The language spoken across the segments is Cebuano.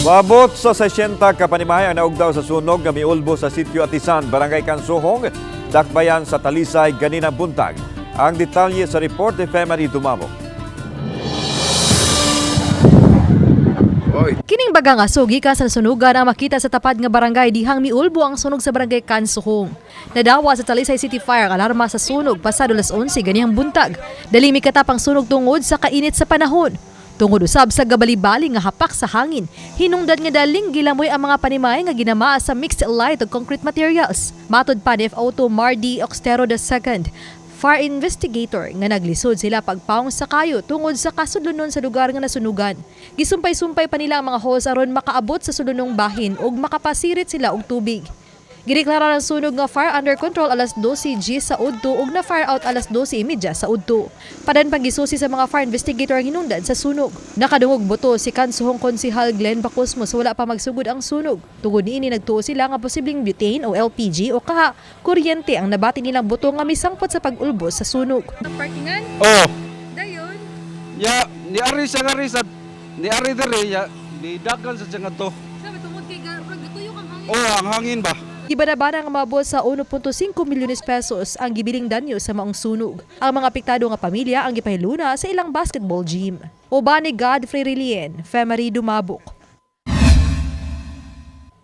Moabot sa 60 ka panimahay ang naugdaw sa sunog nga miulbo sa sitio Atisan, Barangay Kansuhong, Dakbayan sa Talisay ganina buntag. Ang detalye sa report ni Femary Dumamok. Kining baga nga sugi ka sa nasunugan ang makita sa tapad nga barangay dihang miulbo ang sunog sa Barangay Kansuhong. Nadawa sa Talisay City Fire ang alarma sa sunog pasado alas 11 ganihang buntag. Dali mikatapang sunog tungod sa kainit sa panahon. Tungod usab sa gabalibali nga hapak sa hangin, hinungdan nga daling gilamoy ang mga panimay nga ginamaa sa mixed light ug concrete materials. Matod pa ni FO2 Mardy Oxtero II, fire investigator, nga naglisod sila pagpaong sa kayo tungod sa kasudlonon sa lugar nga nasunugan. Gisumpay-sumpay pa nila ang mga hose aron makaabot sa sulunong bahin ug makapasirit sila og tubig. Gideklara ang sunog nga fire under control alas 12 G sa udto ug na fire out alas 12:30 sa udto. Padan pagisusi sa mga fire investigator ang hinungdan sa sunog. Nakadungog buto si Kansuhong Konsihal Glenn Bacosmos wala pa magsugod ang sunog. Tungod niini, nagtuo sila nga posibleng butane o LPG o kaha kuryente ang nabati nilang buto nga misangpot sa pag-ulbos sa sunog. Parkingan? Oh, Dayon. ya ni ari siya nga sa ni ari diri ya ni dagan sa siya ngadto. Sabi tungod kay gatuyo kang hangin. Oh, ang hangin ba? Ibanabana nga maabot sa 1.5 milyones pesos ang gibiling danyo sa maong sunog. Ang mga apektado nga pamilya ang gipahiluna sa ilang basketball gym. Uban ni Godfrey Relien, Femery Dumabok.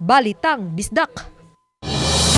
Balitang Bisdak.